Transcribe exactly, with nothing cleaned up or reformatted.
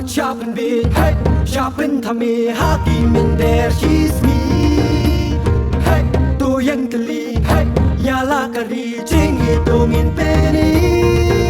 Sha pynbeit, hey, sha pynthame ha ki mynder shisngi. Hey, to ïeng tylli, hey, ïa la ka ri jingïeit to ngin pyni.